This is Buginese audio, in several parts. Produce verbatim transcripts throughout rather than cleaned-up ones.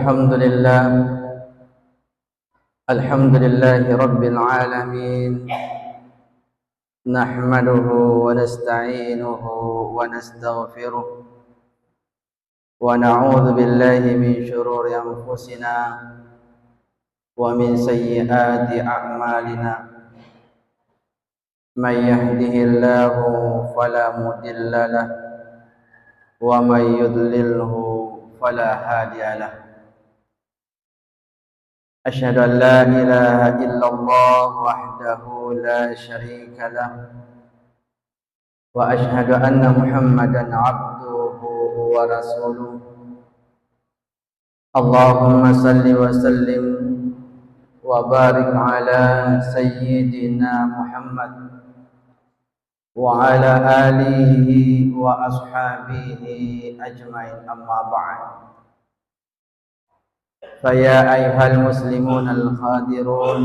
الحمد لله. الحمد لله رب العالمين. نحمده ونستعينه ونستغفره، ونعوذ بالله من شرور أنفسنا ومن سيئات أعمالنا. من يهده الله فلا مضل له، ومن يضلله فلا هادي له. أشهد أن لا إله إلا الله وحده لا شريك له، وأشهد أن محمدا عبده ورسوله. اللهم صل وسلم وبارك على سيدنا محمد وعلى آله وأصحابه أجمعين، أما بعد. فيا أيها المسلمون الحاضرون،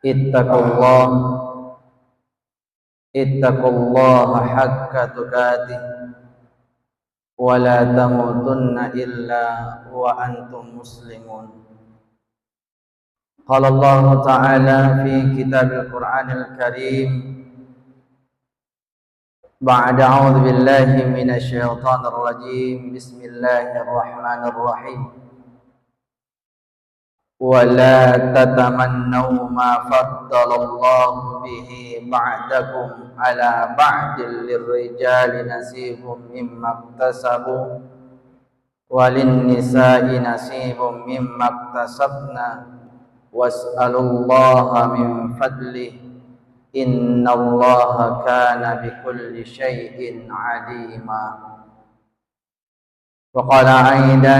اتقوا الله، اتقوا الله حق تقاته، ولا تموتن إلا وأنتم مسلمون. قال الله تعالى في كتاب القرآن الكريم بعد أعوذ بالله من الشيطان الرجيم، بسم الله الرحمن الرحيم. ولا تتمنوا ما فضل الله به بعضكم على بعض، للرجال نصيب مما اكتسبوا وللنساء نصيب مما اكتسبن، واسألوا الله من فضله، إن الله كان بكل شيء عليما. وقال أيضا: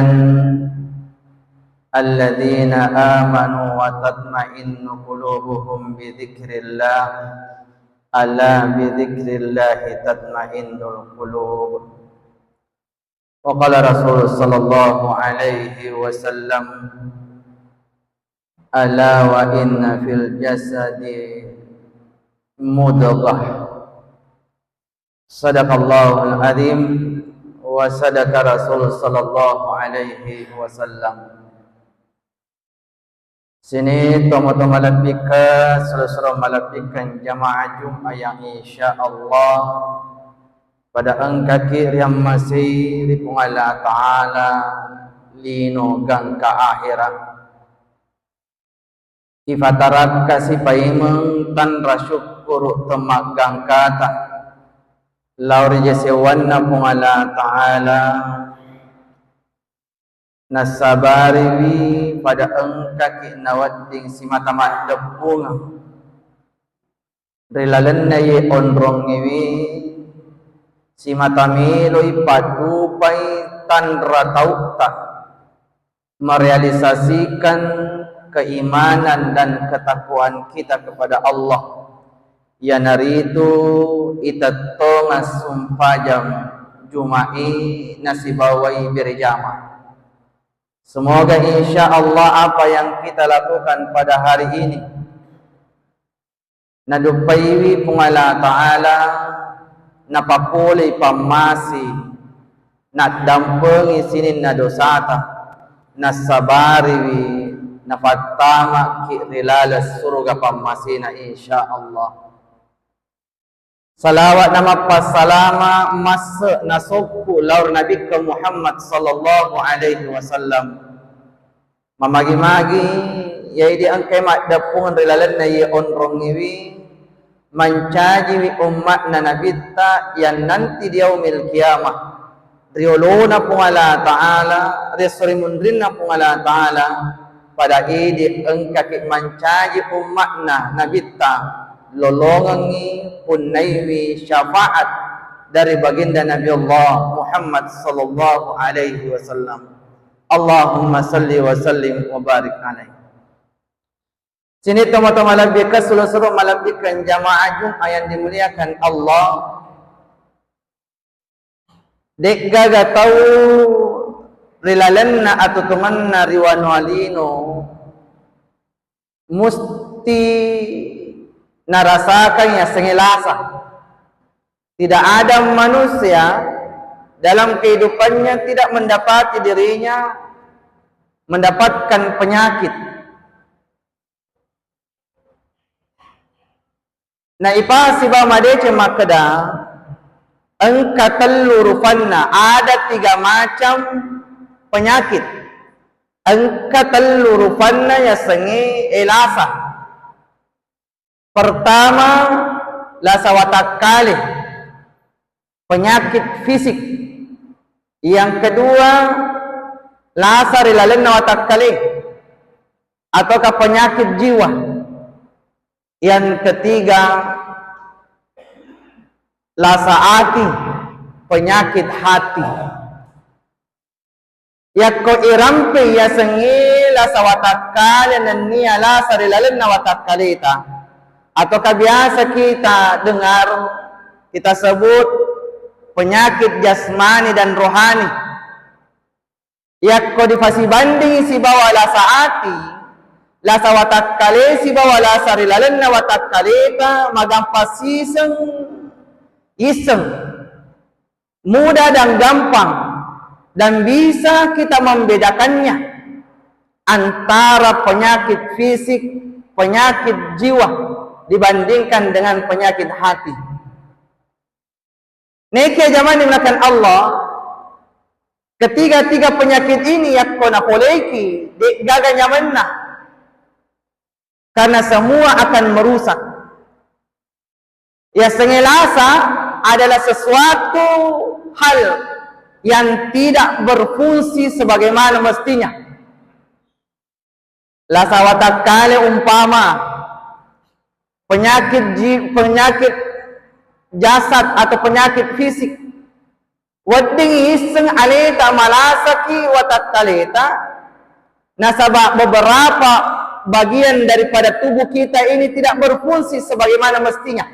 الذين آمنوا وتطمئن قلوبهم بذكر الله، ألا بذكر الله تطمئن القلوب. وقال رسول صلى الله عليه وسلم: ألا وإن في الجسد مضغة. صدق الله العظيم وصدق رسول صلى الله عليه وسلم. Sining tomatoa malebbikeng, suro-suro malebbikeng jamaah Jumat yang insya Allah pada engkaki riammasei ri Puang Allah Ta'ala lino gangka akhera. Ifatarakka sipaimeng tanra syukkuru temmaggangkata lao ri jasewanna Puang Allah Ta'ala. Nassabariwi pada engkaki nawedding simata maddeppungeng ri lalenna iye onrongngiwi, simata meloi paddupai tanra tau'ta merealisasikan keimanan dan ketakwaan kita kepada Allah, iyanaritu itettongang sumpajang Juma'i nasibawai berjamaah. Semoga insya Allah apa yang kita lakukan pada hari ini naduppaiwi Puang Allah Ta'ala, napapolei pammase, naddampengi sininna dosata, nassabariwi nafattamaki ri laleng suruga pammasena, insya Allah. Salawat na mappassalama masse nasokku lao ri Nabikka Muhammad sallallahu alaihi wasallam. Mamagi-magi, iyaidi engkai maddeppungeng ri lalenna iye onrongngiwi, mancajiwi umma'na Nabitta yang nanti di yaumil qiyamah, ri olona Puang Allah Ta'ala, ri esso ri munrinna Puang Allah Ta'ala, pada idi engkaki mancaji umma'na Nabitta, lolongengngi punnaiwi syafaat dari baginda Nabi Allah Muhammad sallallahu alaihi wasallam. Allahumma salli wa sallim wa barik alaih. Sining tomatoa malebbikeng, suro-suro malebbikeng jamaah Jumat yang dimuliakan Allah. De'gaga tau ri lalenna atuongenna ri wanua lino musti narasakang yasengnge lasa. Tidak ada manusia dalam kehidupannya tidak mendapati dirinya mendapatkan penyakit. Na ipasiba madeceng makkeda, engka tellu rupanna, ada tiga macam penyakit. Engka tellu rupanna yasengnge, eh, lasa. Pertama, lasa watakkale, penyakit fisik. Yang kedua, lasa ri lalenna watakkale, ataukah penyakit jiwa. Yang ketiga, lasa ati, penyakit hati. Yakko irampe yasengnge lasa watakkale nennia lasa ri lalenna watakkaleta, ataukah biasa kita dengar, kita sebut penyakit jasmani dan rohani. Yakko dipasibandingi sibawa lasa ati, lasa watakkale sibawa lasa ri lalenna watakkaleta, magampang siseng isseng, mudah dan gampang, dan bisa kita membedakannya antara penyakit fisik, penyakit jiwa dibandingkan dengan penyakit hati. Naikia jamaah dimuliakan Allah, ketiga-tiga penyakit ini yakko napoleiki, de'gaga nyamenna, karena semua akan merusak. Yasengnge lasa adalah sesuatu hal yang tidak berfungsi sebagaimana mestinya. Lasa watakkale umpama penyakit ji-, penyakit jasad atau penyakit fisik. Wedding isseng aleta malasaki watakkaleta, nasaba beberapa bagian daripada tubuh kita ini tidak berfungsi sebagaimana mestinya.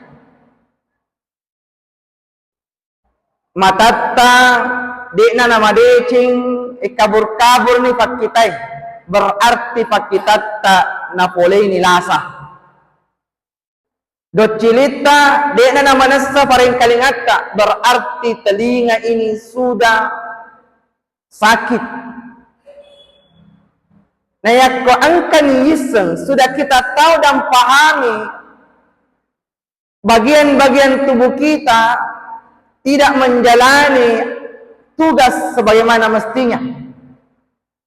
Matatta de'na namadeceng, eh, kabur-kaburni pakkitai, berarti pakkitatta napoleini lasa. Doccilitta de'na namanessa parengkalingatta, berarti telinga ini sudah sakit. Nah, yakko engkani isseng, sudah kita tahu dan pahami bagian-bagian tubuh kita tidak menjalani tugas sebagaimana mestinya.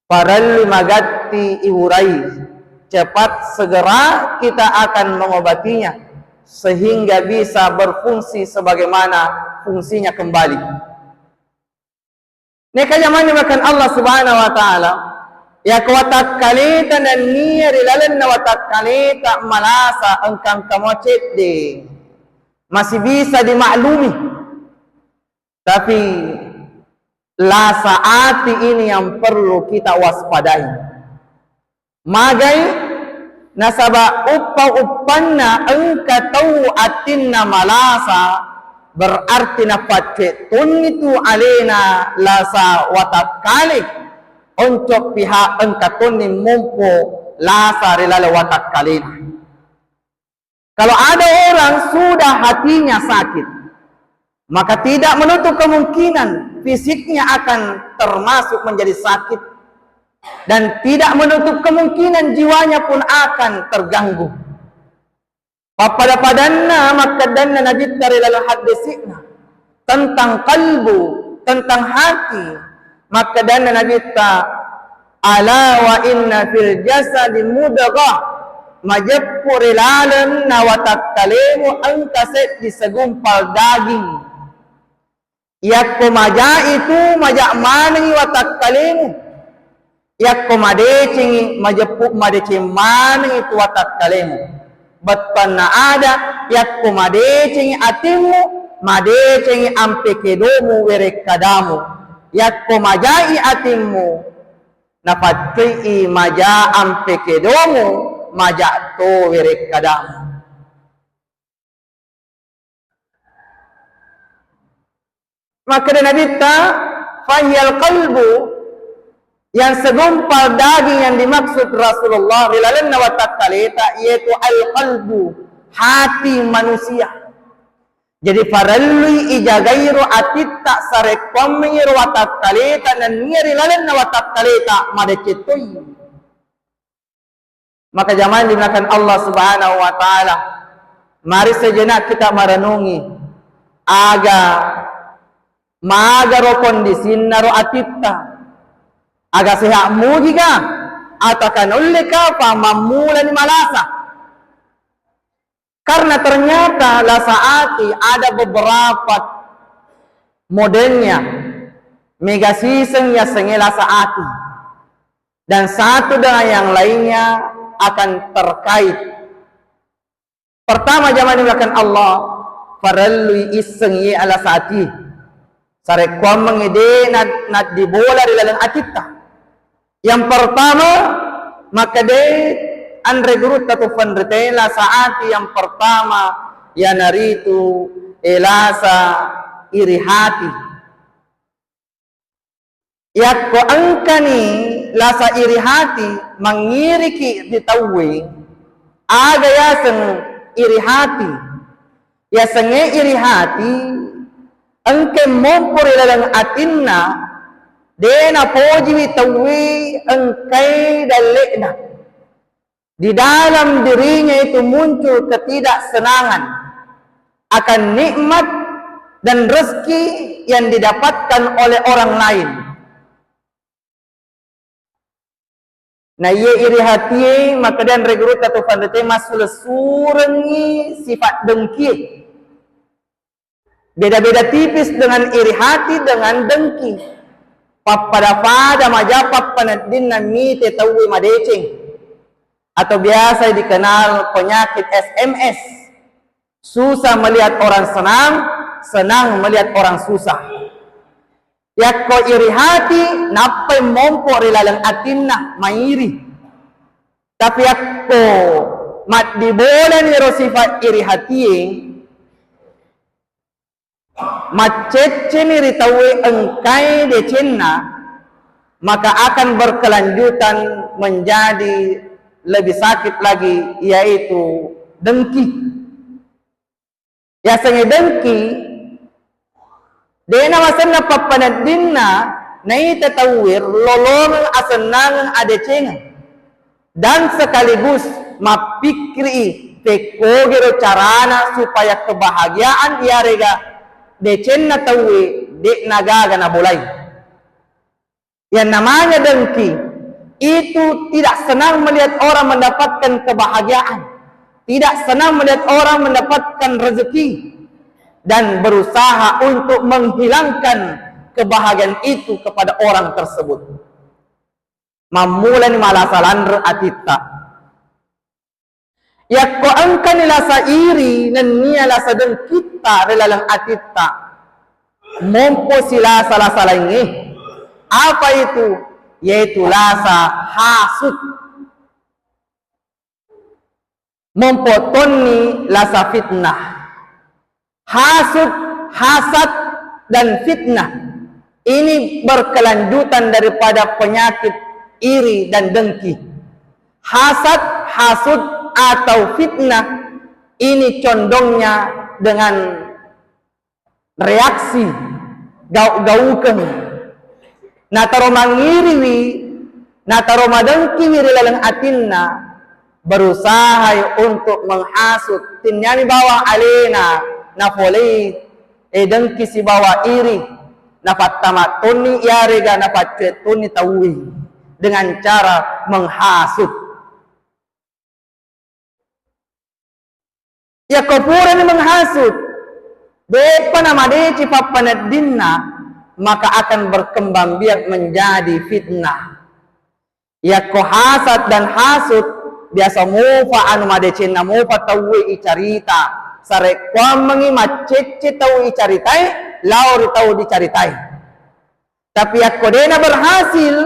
Parellu magatti iwurai, cepat segera kita akan mengobatinya sehingga bisa berfungsi sebagaimana fungsinya kembali. Neka jamani makan Allah Subhanahu wa Ta'ala, ya kuwatakkaleta nennia ri lalenna watakkaleta malasa engka-engka mua cedde, masih bisa dimaklumi. Tapi lasa ati ini yang perlu kita waspadai. Magai? Nasaba uppa-uppanna engka tau atinna malasa, berarti napaccue tonni tu alena lasa watakkale, oncok pihak engka tonni mompo lasa ri laleng watakkalena. Kalau ada orang sudah hatinya sakit, maka tidak menutup kemungkinan fisiknya akan termasuk menjadi sakit, dan tidak menutup kemungkinan jiwanya pun akan terganggu. Pappada-padanna makkedanna Nabitta ri laleng haddesikna, tentang kalbu, tentang hati. Makkedanna Nabitta, "Ala wa inna fil jasadi mudghah," majeppu ri lalenna watakkalemu engka seddi segumpal daging. Yakko majai tu, maja manengngi watakkalemu. Yakko madecengngi, majeppu madeceng manengngi tu watakkalemu. Bettuanna ada, yakko madecengngi atimmu, madecengngi ampe kedomu werekkadamu. Yakko majai atimmu, napaccui maja ampe kedomu, maja to werekkadamu. Makkeda Nabitta, "Fahiyal qalbu," yang segumpal daging yang dimaksud Rasulullah ri lalenna watakkaleta, yaitu al-qalbu, hati manusia. Jadi, parellui ijagairo atitta sarekkuammengngi ro watakkaleta nennia ri lalenna watakkaleta madeceng toi. Maka jamaah dimuliakan Allah Subhanahu wa Ta'ala, mari sejenak kita merenungi, aga magaro kondisinna ro atitta, aga sehat mujiga, atau kan ulleka pa mammulani malasa. Karena ternyata lasa ati ada beberapa modelnya, mega siseng yasengnge lasa ati. Dan satu dengan yang lainnya akan terkait. Pertama, jamaah dimuliakan Allah, parellui isseng ye alasa ati. Sarekkuammengngi de na-, naddibola ri laleng atitta. Yang pertama, makkeda anre gurutta tu fanrite, lasa ati yang pertama iyanaritu, eh, lasa iri hati. Yakko engkani lasa iri hati, mangiriki ri tauwe, aga yaseng iri hati? Yasengnge iri hati, engke mompo ri laleng atinna, de napojiwi tauwe engkai dalle'na. Di dalam dirinya itu muncul ketidaksenangan akan nikmat dan rezeki yang didapatkan oleh orang lain. Na iye iri hatie, makkeda anre gurutta tu fanrite, massuressurengngi sifat dengkie. Beda-beda tipis dengan iri hati dengan dengki. Pappada-pada maja pappaneddinna mite tauwe madeceng, atau biasa dikenal penyakit S M S. Susah melihat orang senang, senang melihat orang susah. Yakko iri hati, nappai mompo ri laleng atinna mairi. Tapi yakko maddibolani ro sifat iri hatie, maccecceni ri tauwe engkae decenna, maka akan berkelanjutan menjadi lebih sakit lagi, yaitu dengki. Yasengnge dengki, de nawasenna pappaneddinna naita tauwe lolongeng asennangeng adecengeng, dan sekaligus mappikkiri pekkogero carana supaya kebahagiaan iyarega decenna tauwe de'na gaga nabolai. Yang namanya dengki itu tidak senang melihat orang mendapatkan kebahagiaan, tidak senang melihat orang mendapatkan rezeki, dan berusaha untuk menghilangkan kebahagiaan itu kepada orang tersebut. Mammulani malasa lanre atitta. Yakko engkani lasa iri nennia lasa dengkitta ri laleng atitta, mompo silasa-lasa laingnge. Apa itu? Yaitu lasa hasut. Mompo tonni lasa fitnah. Hasud, hasad, dan fitnah ini berkelanjutan daripada penyakit iri dan dengki. Hasad, hasud, atau fitnah ini condongnya dengan reaksi gau-gaukeng. Nataro mangiriwi, nataro madengkiwi ri laleng atinna, berusahai untuk menghasut. Tenniani bawang alena nafolei, eh, dengki sibawa iri, napattama tonni iyarega napaccue tonni tauwe dengan cara menghasut. Yakko purani menghasut, de'pa namadeceng pappaneddinna, maka akan berkembang biak menjadi fitnah. Yakko hasad dan hasut, biasa mupa anu madecenna mupa tauwe icarita, sarekkuammengngi maccecce tau icaritai lao ri tau dicaritai. Tapi yakko de'na berhasil,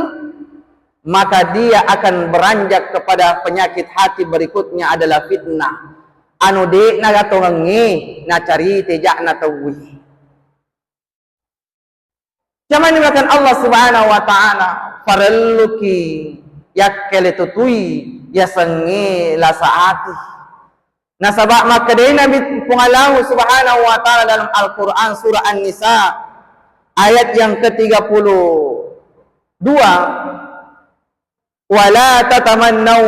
maka dia akan beranjak kepada penyakit hati berikutnya adalah fitnah. Anu de'na gatongengnge nacarita ja'na tauwe. Jamaah dimuliakan Allah Subhanahu wa Ta'ala, parelluki yakkele tutui yasengnge lasa ati. Nasaba makkedai Nabi, Puang Allahu Subhanahu wa Ta'ala dalam Al-Quran, surah An-Nisa, ayat yang ketiga puluh dua, "Wala tatamannau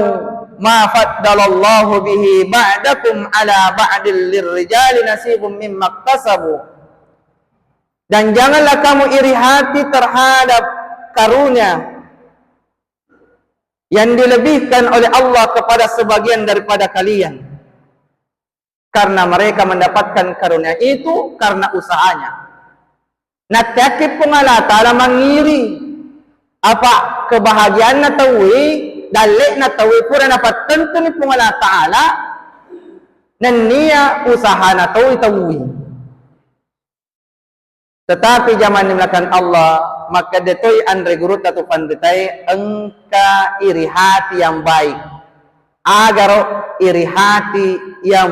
ma faddalallahu bihi ba'dakum ala ba'dil lirrijali nasibum mimma iktasabu." Dan janganlah kamu iri hati terhadap karunia yang dilebihkan oleh Allah kepada sebagian daripada kalian, karena mereka mendapatkan karunia itu karena usahanya. Natteakki Puang Allah Ta'ala mangiri, apa kebahagiaanna tauwe, dalle'na tauwe pura napattentuni Puang Allah Ta'ala, nennia usahana tauwe tauwe. Tetapi jamaah dimuliakan Allah, makkeda toi anre gurutta tu panritae, engka iri hati yang baik. Agaro iri hati yang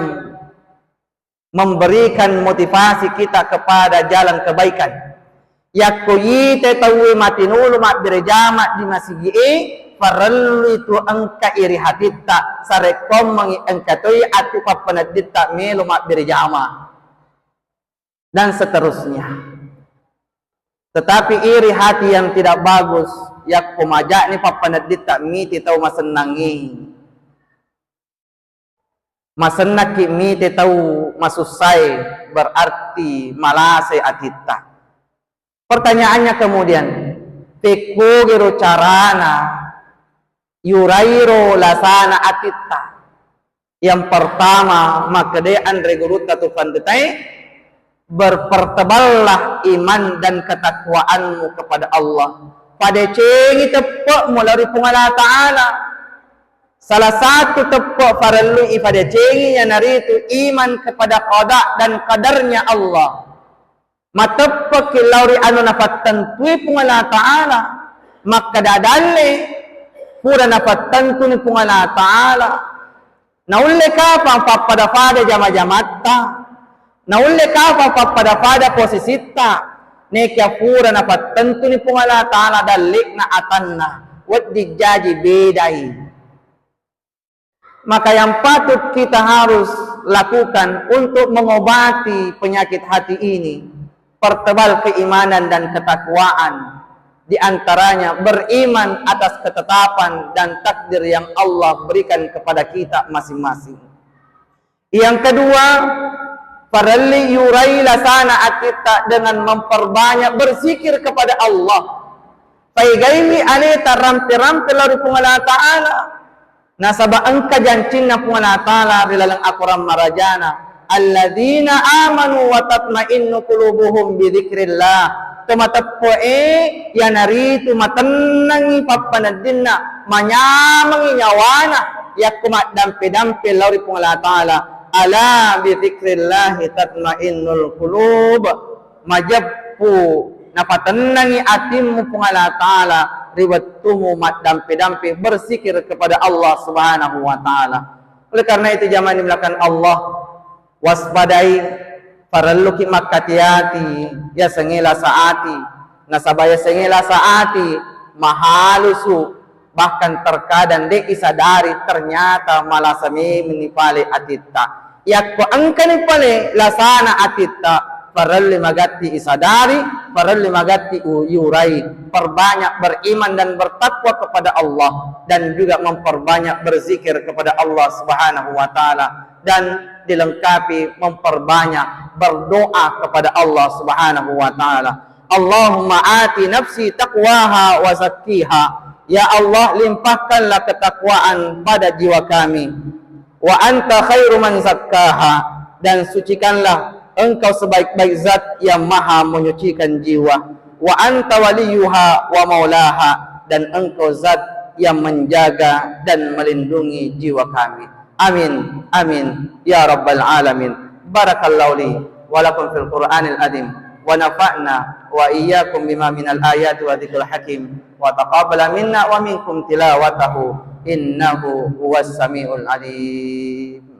memberikan motivasi kita kepada jalan kebaikan. Yakko ite tauwe matinulu mabbere jama di masigi e, parellu itu engka iri hatitta, sarekkoammengi engka toi ati pappanedditta melo mabbere jama. Dan seterusnya. Tetapi iri hati yang tidak bagus, yakko maja'ni pappanedditta miti tau masennangngi. Masennakki miti tau masussae, berarti malasai atitta. Pertanyaannya kemudian, pekkogero carana yurairo lasana atitta? Yang pertama, makkeda anre gurutta tu panritae, berperteballah iman dan ketakwaanmu kepada Allah. Padecengi teppe'mu lao ri Puang Allah Ta'ala. Salah satu teppe' parellu ipadecengi iyanaritu iman kepada qada dan qadarnya Allah. Mateppeki lao ri anu napattentui Puang Allah Ta'ala. Makkeda dalle, pura napattentuni Puang Allah Ta'ala. Naulle kapang pappada-pada jama-jamatta. Naulle kapang pappada-pada posisitta. Nekia pura napattentuni Puang Allah Ta'ala dalle'na atanna. Wedding jaji bedai. Maka yang patut kita harus lakukan untuk mengobati penyakit hati ini, pertebal keimanan dan ketakwaan, di antaranya beriman atas ketetapan dan takdir yang Allah berikan kepada kita masing-masing. Yang kedua, parelli yurai lasana atitta dengan memperbanyak berzikir kepada Allah. Paigaiwi aleta rampe-rampe lao ri Puang Allah Ta'ala. Nasaba engka jancinna Puang Allah Ta'ala ri laleng akorang marajana, "Alladzina amanu wa tatmainnu qulubuhum bidzikrillah." Tomateppe'e, iyanaritu matennangi pappaneddinna, manyamengi nyawana yakko maddampe-dampe lao ri Puang Allah Ta'ala. "Ala bidzikrillahi tatmainnul qulub." Majeppu napatennangi atimmu Puang Allah Ta'ala ri wettumu maddampe-dampe berzikir kepada Allah Subhanahu wa Ta'ala. Oleh karena itu, jamaah dimuliakan Allah, waspadai, parelluki makkati-ati yasengnge lasa ati. Nasaba yasengnge lasa ati mahalusu, bahkan terkadang de isadari ternyata malasa memengni pale atitta. Yakko engkani pale lasana atitta, parellu magatti isadari, parellu magatti u-, iurai. Perbanyak beriman dan bertakwa kepada Allah, dan juga memperbanyak berzikir kepada Allah Subhanahu wa Ta'ala, dan dilengkapi memperbanyak berdoa kepada Allah Subhanahu wa Ta'ala. Allahumma ati nafsi taqwaha wa zakkiha. Ya Allah, limpahkanlah ketakwaan pada jiwa kami. Wa anta khairu man zakkaha, dan sucikanlah Engkau sebaik-baik zat yang maha menyucikan jiwa. Wa anta waliyuha wa maulaha, dan Engkau zat yang menjaga dan melindungi jiwa kami. Amin, amin, ya rabbal alamin. Barakallahu li wa lakum fil Qur'anil azim, wa nafa'na wa iyyakum bima minal ayati wa dzikril hakim, wa taqabbala minna wa minkum tilawatahu, innahu huwas samiul alim.